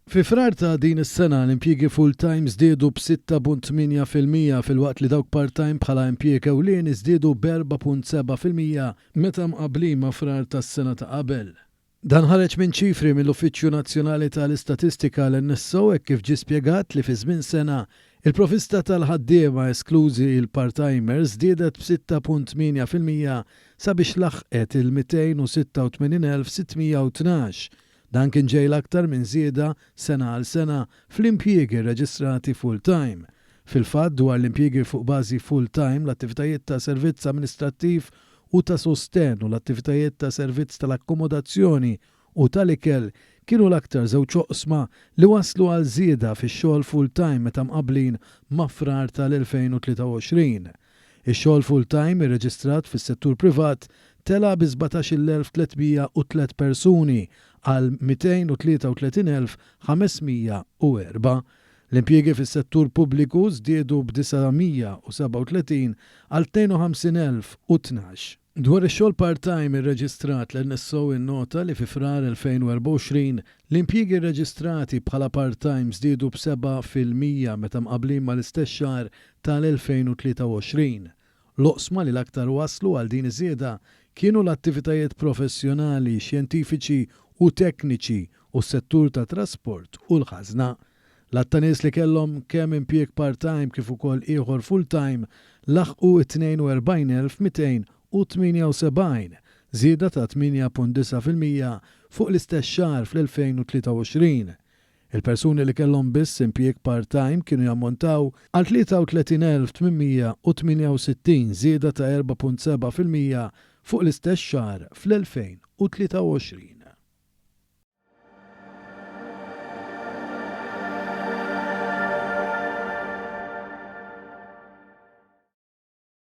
Fi Frar ta' din is-sena, l-impjiegi full-time żdiedu b'6.8% filwaqt li dawk part-time bħala impjieg ewlieni żdiedu b'4.7% meta mqabblin ma' Frar tas-sena ta' qabel. Dan ħareġ minn ċifri mill-Uffiċċju Nazzjonali tal-Istatistika, l-NSO, hekk kif ġie spjegat li fi żmien sena, il-provista tal-ħaddiema, esklużi l-part-timers, żdiedet b'6.8% sabiex laħqet il-286,612. Dan kien ġej l-aktar minn żieda sena għal sena fl-impjiegi rreġistrati full-time. Fil-fatt, dwar l-impjiegi fuq bażi full-time, l-attivitajiet ta' servizz amministrattiv u ta' sostenn u l-attivitajiet ta' servizz tal-akkomodazzjoni u tal-ikel kienu l-aktar żewġ oqsma li wasslu għal żieda fix-xogħol full-time meta mqabblin ma' Frar tal-2023. Ix-xogħol full-time irreġistrat fis-settur privat tela' bi 17,303 persuni għal 233,504. L-impjiegi fis-settur pubbliku żdiedu b'937 għal 52,012. Dwar ix-xogħol part-time irreġistrat, l-NSO innota li fi Frar 2024, l-impjiegi rreġistrati bħala part-time żdiedu b'7% meta mqabblin mal-istess xahar tal-2023. L-oqsma li l-aktar wasslu għal din iż-żieda kienu l-attivitajiet professjonali, xjentifiċi u tekniċi u s-settur tat-trasport u l-ħażna. L-għadd ta' nies li kellhom kemm impjieg part-time kif ukoll ieħor full-time laħqu t-42,278, żieda ta' 8.9% fuq l-istess xahar fl-2023. Il-persuni li kellhom biss impjieg part-time kienu jammontaw għal 33,868, żieda ta' 4.7% fuq l-istess xahar fl-2023.